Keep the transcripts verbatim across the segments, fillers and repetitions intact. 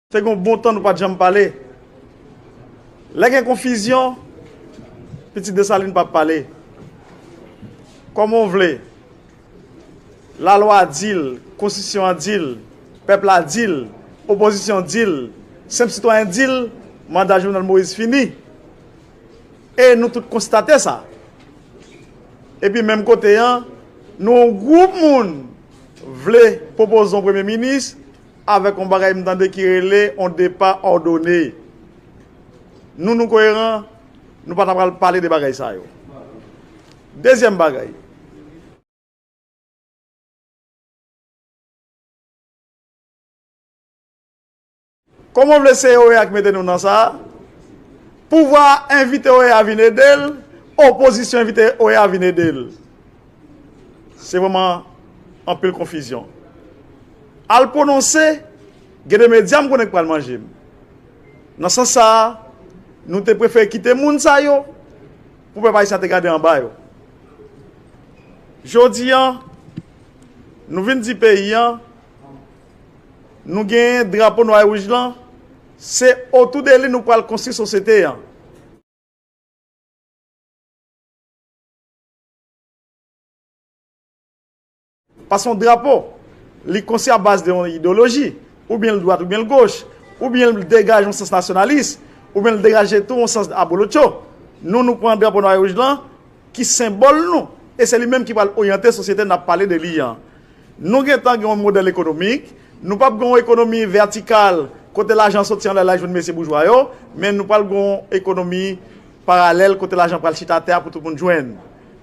Te gen yon bon tan nou pa t janm pale. Lè gen konfizyon, pitit Desalin p ap pale. Kòman w vle? Lalwa di l, konstitisyon an di l, pèp la di l, opozisyon di l, senp sitwayen di l, manda Jovenel Moïse fini. E nou tout konstate sa. Epi menm kote an, nou yon gwoup moun vle pwopoze yon premye minis avèk yon bagay m tande ki rele yon depa òdone. Nou, nou koeran, nou pa ta pral pale de bagay sa yo. Dezyèm bagay, kòman w vle se O E A ki mete nou nan sa a? Pouvwa a envite O E A vin ede l, opozisyon envite O E A vin ede l. Se vrèman anpil konfizyon. Al pwononse, gen de medya m konnen k pral manje m. Nan sans sa a, nou te prefere kite moun sa yo pou pèp ayisyen an te gade anba yo. Jodi a, nou vin di peyi a, nou genyen drapo nwa e wouj lan, se otou de li nou pral konstwi sosyete a. Paske yon drapo, li konstwi a baz de yon ideyoloji, oubyen l dwat oubyen l goch, oubyen l degaje yon sans nasyonalis, oubyen l degaje tou yon sans abolotcho. Nou, nou pran drapo nwa e wouj lan, ki senbòl nou, e se li menm ki pral oryante sosyete n ap pale de li an. Nou gentan gen yon modèl ekonomik, nou p ap gen yon ekonomi vètikal kote lajan soti anlè la jwenn mesye boujwa yo, men nou pral gen yon ekonomi paralèl kote lajan pral chita atè a pou tout moun jwenn.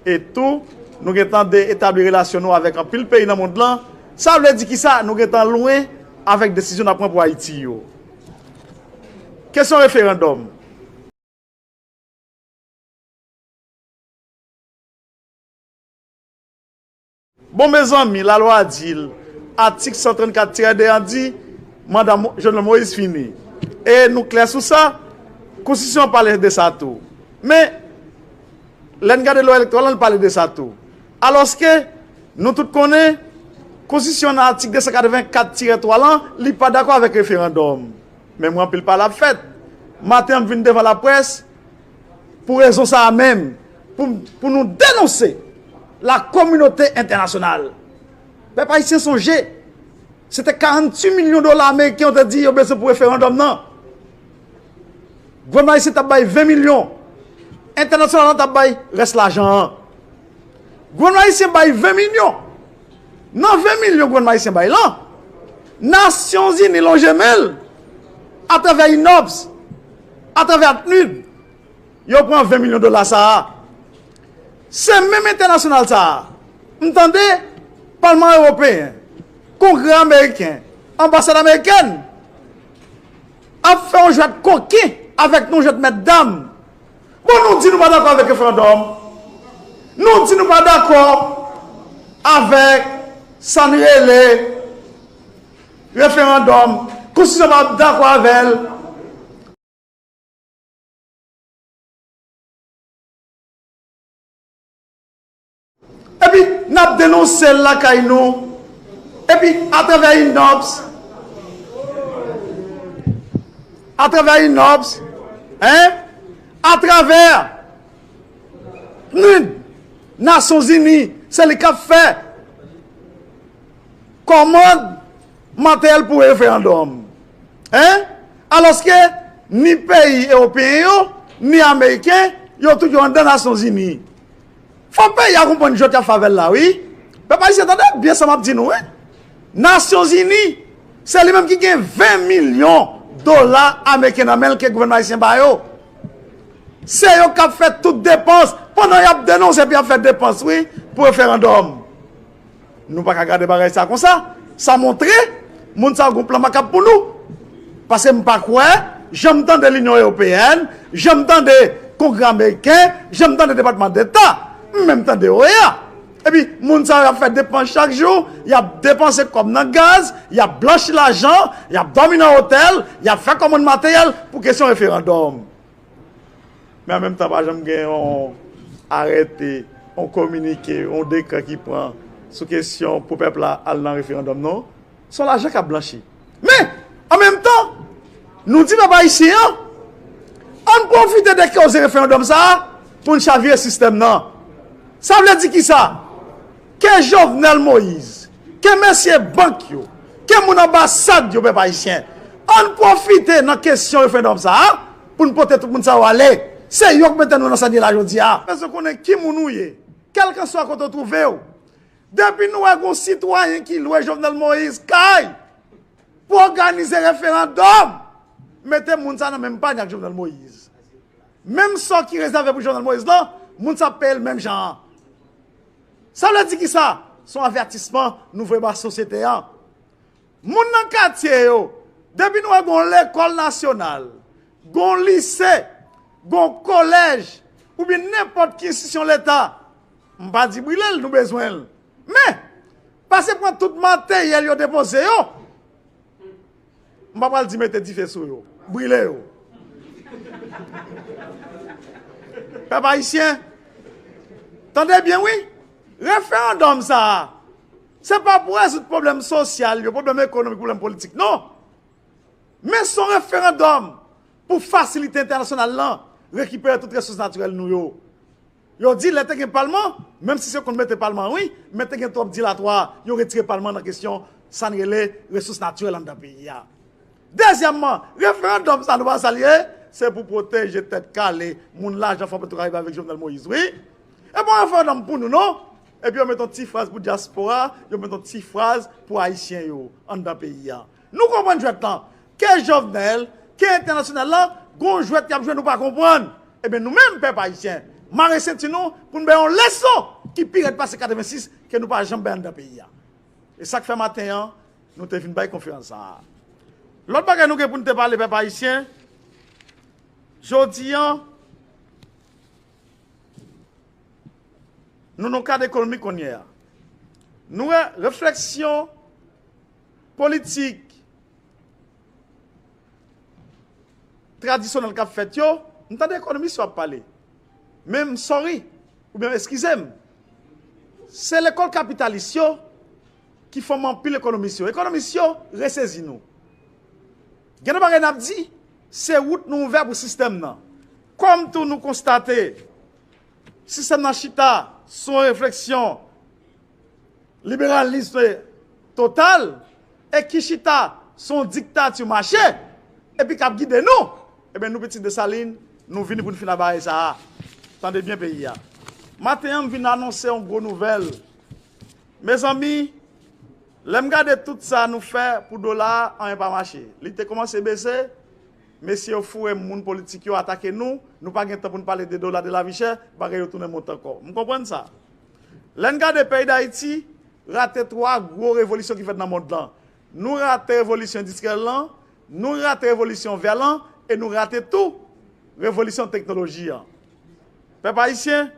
E tou, nou gentan de etabli relasyon nou avèk anpil peyi nan mond lan. Sa vle di kisa? Nou gentan lwen avèk desizyon n ap pran pou Ayiti yo. Kesyon referandòm. Bon, mezanmi, lalwa di l, atik san trannkat tirè de an di, manda Mo-, Jovenel Moïse fini. E nou klè sou sa, konstitisyon an pale de sa tou. Men, lè n gade lwa elektoral lan, li pale de sa tou. Alòske, nou tout konnen, konstitisyon nan atik de san katrevenkat tirè twa lan, li pa dakò avèk referandòm. Men mwen anpil pale ap fèt. Maten an, m vin devan laprès, pou rezon sa a menm, pou, pou nou denonse la kominote entènasyonal. Pèp ayisyen sonje, se te karanntuit milyon dola ameriken yo te di yo bezwen pou referandòm nan. Gouvènman ayisyen t ap bay ven milyon. Entènasyonal lan t ap bay rès lajan an. Gouvènman ayisyen bay ven milyon. Nan ven milyon gouvènman ayisyen bay lan, Nasyonzini lonje men l atravè INOPS, atravè PNUD, yo pran ven milyon dola sa a. Se menm entènasyonal sa a, m tande Palman Ewopeyen, Kongrè Ameriken, Anbasad Amerikèn ap fè yon jwèt koken avèk nou, jwèt mètdam. Bon, nou di nou pa dakò avèk referandòm. Nou di nou pa dakò avèk sa n rele referandòm. Konstitisyon pa dakò avè l. Epi, n ap denonse l lakay nou. Epi, atravè INOPS, atravè INOPS, en, atravè PNUD, Nasyonzini, se li k ap fè kòmand materyèl pou referandòm. En? Alòske, ni peyi ewopeyen yo, ni ameriken, yo tout yo anndan Nasyonzini. Fò peyi a konprann jwèt y ap fè avè l la, wi. Pèp ayisyen, tande byen sa m ap di nou, wi. Nasyonzini, se li menm ki gen ven milyon dola ameriken nan men l ke gouvènman ayisyen ba yo. Se yo k ap fè tout depans, pandan y ap denonse epi y ap fè depans, wi, pou referandòm. Nou pa ka gade bagay sa konsa. Sa montre, moun sa yo gen plan makab pou nou. Paske m pa kwè, jan m tande Linyon Ewopeyèn, jan m tande Kongrè Ameriken, jan m tande Depatman Deta, m menm tande O E A. Epi, moun sa yo ap fè depans chak jou, y ap depanse kòb nan gaz, y ap blanchi lajan, y ap dòmi nan otèl, y ap fè kòmann materyèl pou kesyon referandòm. Men an menm tan, pa janm gen yon arète, yon kominike, yon dekrè ki pran sou kesyon pou pèp la al nan referandòm, non. Se yon lajan k ap blanchi. Men, an menm tan, Nou di pèp ayisyen an, ann pwofite de koze referandòm sa a pou n chavire sistèm nan. Sa vle di kisa? Ke Jovenel Moïse, ke mesye bank yo, ke moun anbasad yo, pèp ayisyen, ann pwofite nan kesyon referandòm sa a pou n pote tout moun sa yo ale. Se yo k mete nou nan sa n ye la jodi a. Bezwen konnen ki moun ou ye, kèlkanswa kote w twouve w. Depi nou wè gon sitwayen ki lwe Jovenel Moïse kay pou òganize referandòm, mete moun sa nan menm panye ak Jovenel Moïse. Menm sò ki rezève pou Jovenel Moïse lan, moun sa ap peye l menm jan an. Sa vle di kisa? Se yon avètisman nou voye ba sosyete an. Moun nan katye yo, depi nou wè gon lekòl nasyonal, gon lise, gon kolèj, oubyen nenpòt ki enstitisyon leta, m pa di brile l, nou bezwen l. Men, pase pran tout materyèl yo depoze yo. M pa pral di mete dife sou yo, brile yo. Pèp ayisyen, tande byen wi, referandòm sa a, se pa pou rezoud pwoblèm sosyal yo, pwoblèm ekonomik, pwoblèm politik, non. Men se yon referandòm pou fasilite entènasyonal lan rekipere tout resous natirèl nou yo. Yo di lè te gen palman, menm si se konn mete palman wi, men te gen twòp dilatwa, yo retire palman nan kesyon sa n rele resous natirèl anndan peyi a. Dezyèmman, referandòm sa nou pa sa l ye, se pou pwoteje tèt kale moun lajan fò petwo karibe avèk Jovenel Moïse wi. E pa yon referandòm pou nou non. Epi yo met yon ti fraz pou dyaspora, yo met yon ti fraz pou ayisyen yo anndan peyi a. Nou konprann jwèt lan. Ke Jovenel, ke entènasyonal lan, gon jwèt y ap jwe nou pa konprann. Ebyen nou menm pèp ayisyen, mare senti nou pou n bay yon leson ki pi rèd pase katrevensis ke nou pa janm bay anndan peyi a. E sa k fè maten an, nou te vin bay konferans sa a. Lòt bagay nou gen pou n te pale pèp ayisyen, jodi an, nou nan kad ekonomik kounye a. Nou wè refleksyon politik tradisyonèl k ap fèt yo, m tande ekonomis yo ap pale. Men m sorry, oubyen eskize m, se lekòl kapitalis yo ki fòme anpil ekonomis yo. Ekonomis yo resezi nou. Gen de bagay n ap di, se wout nou ouvè pou sistèm nan. Kòm tou nou konstate, sistèm nan chita sou yon refleksyon liberalism total e ki chita sou yon diktati mache epi k ap gide nou, ebyen nou pitit Desalin, nou vini pou n fin a bagay sa a. Tande byen peyi a. Maten an, m vin anonse yon gwo nouvèl. Mezanmi, lè m gade tout sa nou fè pou dola a, anyen pa mache. Li te kòmanse bese, mesye yo foure moun politik yo atake nou, nou pa gen tan pou n pale de dola, de lavi chè, bagay yo tounen monte ankò. M konprann sa. Lè n gade peyi Dayiti, rate twa gwo revolisyon ki fèt nan mond lan. Nou rate revolisyon endistriyèl lan, nou rate revolisyon vè lan, e nou rate tou revolisyon teknoloji an. Pèp ayisyen,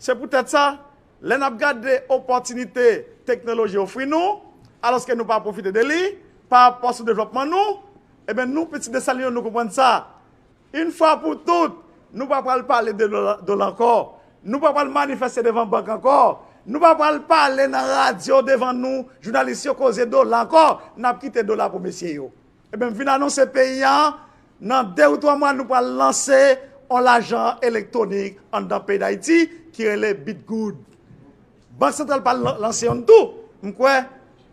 se poutèt sa, lè n ap gade opòtinite teknoloji ofri nou, alòske nou pa pwofite de li, pa rapò sou devlòpman nou, ebyen nou, pitit Desalin yo, nou konprann sa. Yon fwa pou tout, nou pa pral pale de dola, dola ankò. Nou pa pral manifeste devan bank ankò. Nou pa pral pale nan radyo devan nou, jounalis yo koze dola ankò. N ap kite dola pou mesye yo. Ebyen, m vin anonse peyi a, nan de ou twa mwa, nou pral lanse yon lajan elektwonik anndan peyi Dayiti ki rele Bitgoud. Bank Santral pral lan-, lanse yonn tou. M kwè,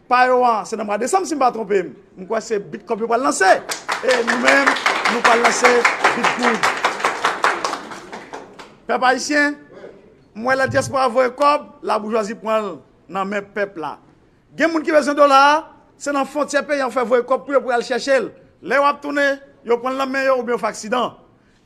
pa yo an, se nan mwa desanm, si m pa twonpe m. M kwè se Bitcoin yo pral lanse. E nou menm, nou pral lanse Bitgoud. Pèp ayisyen, m wè lè dyaspora voye kòb, laboujwazi pran l nan men pèp la. Gen moun ki bezwen dola a, se nan fwontyè peyi an fè voye kòb pou yo pou y al chèche l. Lè yo ap tounen, yo pran l nan men yo oubyen yo fè aksidan.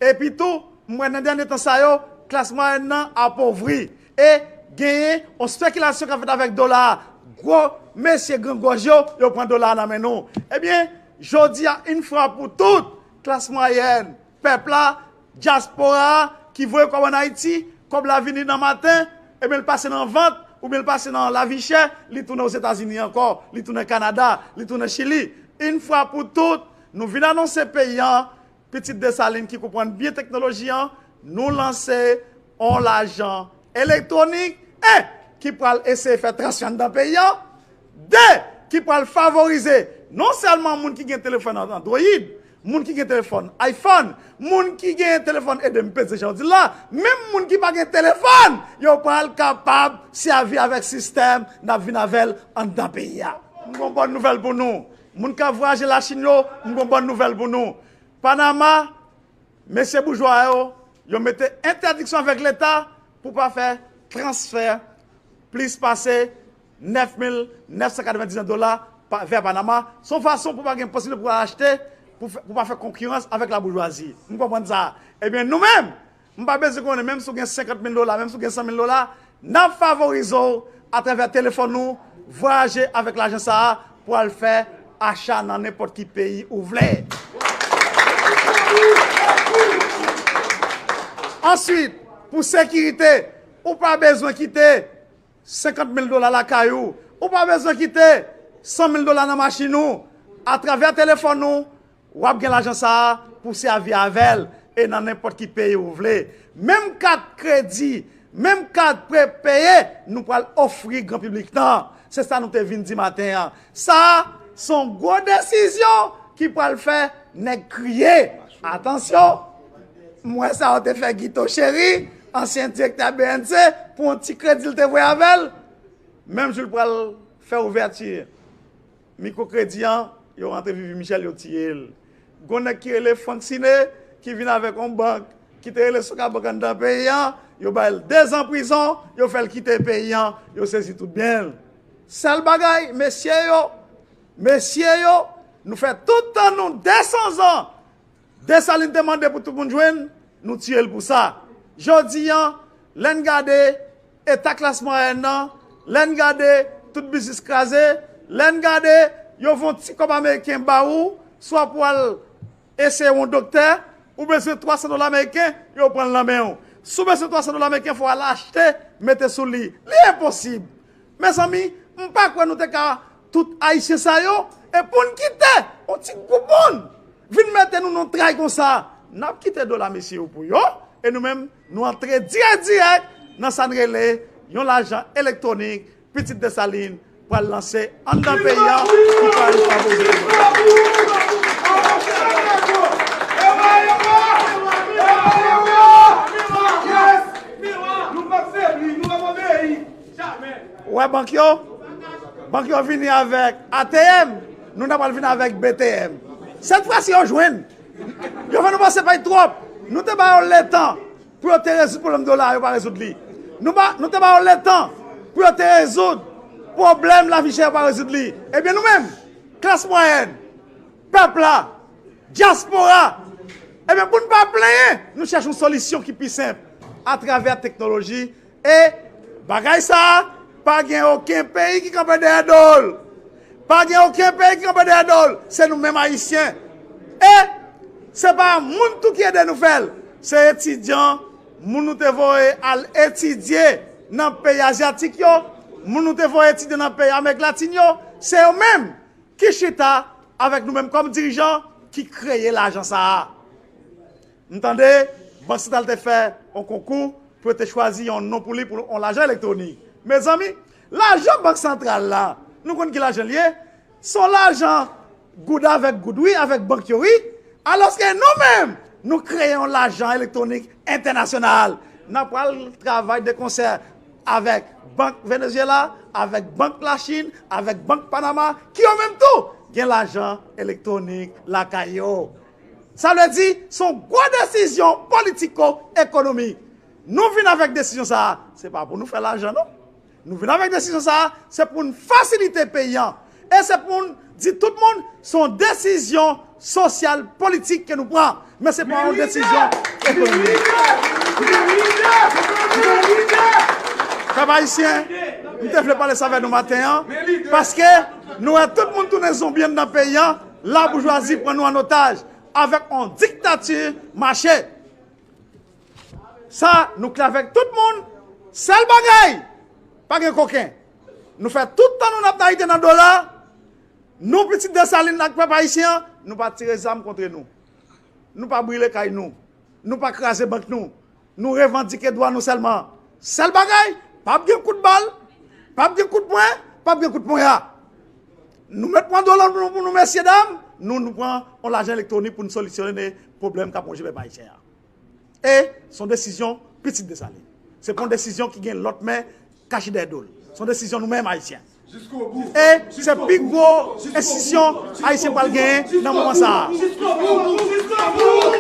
Epi tou, m wè nan dènye tan sa yo, klas mwayèn nan apovri. E genyen yon espekilasyon k ap fèt avèk dola a. Gwo mesye grangòj yo, yo pran dola a nan men nou. Ebyen, jodi a, yon fwa pou tout, klas mwayèn, pèp la, dyaspora a, ki voye kòb ann Ayiti, kòb la vini nan maten, ebyen, l pase nan vant, oubyen l pase nan lavi chè, li tounen Ozetazini ankò, li tounen Kanada, li tounen Chili. Yon fwa pou tout, nou vin anonse peyi an, pitit Desalin ki konprann byen teknoloji an, nou lanse yon lajan elektwonik, en, ki pral eseye fè transfè anndan peyi an, de, ki pral favorize non sèlman moun ki gen telefòn Android, Moun ki gen telefòn iPhone, moun ki gen telefòn, ede m peze jan w di l la, menm moun ki pa gen telefòn, yo pral kapab sèvi avèk sistèm n ap vin avè l anndan peyi a. M gon bòn nouvèl pou nou. Moun k ap vwayaje Lachin yo, m gon bòn nouvèl pou nou. Panama, mesye boujwa yo, yo mete entèdiksyon avèk Leta pou pa fè transfè plis pase nèf mil nèf san katrevendiznèf dola pa, vè Panama. Se yon fason pou pa gen posiblite pou al achte, pou, fè, pou pa fè konkirans avèk laboujwazi. M konprann sa. Ebyen, nou menm, m pa bezwen konnen, menm si w gen senkant mil dola, menm si w gen san mil dola, n ap favorize w atravè telefòn ou, vwayaje avèk lajan sa a pou al fè acha nan nenpòt ki peyi ou vle. Answit, pou sekirite, ou pa bezwen kite senkant mil dola lakay ou. Ou pa bezwen kite san mil dola nan machin ou. Atravè telefòn ou, w ap gen lajan sa a pou sèvi avè l e nan nenpòt ki peyi ou vle. Menm kat kredi, menm kat prepeye, nou pral ofri gran piblik lan. Se sa nou te vin di maten an. Sa a, se yon gwo desizyon ki pral fè nèg kriye. Atansyon! M wè sa yo te fè Guito Chéry, ansyen direktè B N C, pou yon ti kredi l te voye avè l. Menm jou l pral fè ouvèti mikwokredi an, yo rantre Vivi Michel, yo tiye l. Gon nèg ki rele Frank Siné, ki vin avèk yon bank ki te rele Sokabank anndan peyi an, yo ba l dezan prizon, yo fè l kite peyi an, yo sezi tout byen l. Sèl bagay, mesye yo, mesye yo, nou fè tout tan nou, de san zan, Desalin te mande pou tout moun jwenn, nou tiye l pou sa. Jodi an, lè n gade eta klas mwayèn nan, lè n gade tout biznis kraze, lè n gade yo voye yon ti kòb ameriken ba ou, swa pou al eseye yon doktè, ou bezwen twa san dola ameriken, yo pran l nan men w. Si w bezwen twa san dola ameriken, fò w al achte, mete sou li. Li enposib. Mezanmi, m pa kwè nou te ka tout Ayisyen sa yo, e pou n kite yon ti gwoup moun vin mete nou nan tray konsa. N ap kite dola mesye yo pou yo, e nou menm, nou antre dirèk dirèk nan sa n rele yon lajan elektwonik, Pitit Desalin pral lanse anndan peyi a, ki pral favorize Wè bank yo, bank yo vini avèk A T M, nou ta pral vini avèk B T M. Sèt fwa si yo jwenn. Yo fè nou pase pay twòp. Nou te ba yo letan pou yo te rezoud pwoblèm dola, yo pa rezoud li. Nou ba, nou te ba yo letan pou yo te rezoud pwoblèm lavi chè, yo pa rezoud li. Ebyen nou menm, klas mwayèn, pèp la, dyaspora, ebyen pou n pa plenyen, nou chèche yon solisyon ki pi senp atravè teknoloji. E bagay sa a, pa gen okenn peyi ki kanpe dèyè do l. Pa gen okenn peyi ki kanpe dèyè do l. Se nou menm Ayisyen. E se pa moun tou ki ede nou fè l. Se etidyan, moun nou te voye al etidye nan peyi azyatik yo, moun nou te voye etidye nan peyi Amerik Latin yo, se yo menm ki chita avèk nou menm kòm dirijan ki kreye lajan sa a. M tande Bank Santral te fè yon konkou pou yo te chwazi yon non pou li pou yon lajan elektwonik. Mezanmi, lajan Bank Santral la, nou konn ki lajan l ye? Se yon lajan goud avèk goud, wi, avèk bank yo, wi. Alòske nou menm, nou kreye yon lajan elektwonik entènasyonal. N ap pral travay de konsè avèk Bank Venezyela, avèk Bank Lachin, avèk Bank Panama, ki yo menm tou gen lajan elektwonik lakay yo. Sa vle di, se yon gwo desizyon politiko-ekonomik. Nou vin avèk desizyon sa a, se pa pou nou fè lajan, non. Nou vin avèk desizyon sa a, se pou n fasilite peyi a. E se pou n di tout moun, se yon desizyon sosyal, politik ke nou pran. Men se pa yon desizyon ekonomik. Pèp ayisyen, m te vle pale sa avè nou maten an, paske nou wè tout moun tounen zonbi anndan peyi a, laboujwazi pran nou an otaj avèk yon diktati mache. Sa, nou klè avèk tout moun. Sèl bagay, pa gen koken. Nou fè tout tan nou n ap nayite nan dola. Nou pitit Desalin ak pèp ayisyen an, nou pa tire zam kont nou. Nou pa brile kay nou. Nou pa kraze bank nou. Nou revandike dwa nou sèlman. Sèl bagay, p ap gen kout bal, p ap gen kout pwen, p ap gen kout ponya. Nou mèt pran dola nou pou nou, mesyedam, Nou, nou pran yon lajan elektwonik pou n solisyone pwoblèm k ap wonje pèp ayisyen an. E se yon desizyon pitit Desalin. Se pa yon desizyon ki gen lòt men kache dèyè do l. Se yon desizyon nou menm ayisyen. E se pi gwo enstitisyon ayisyen pral genyen nan moman sa a.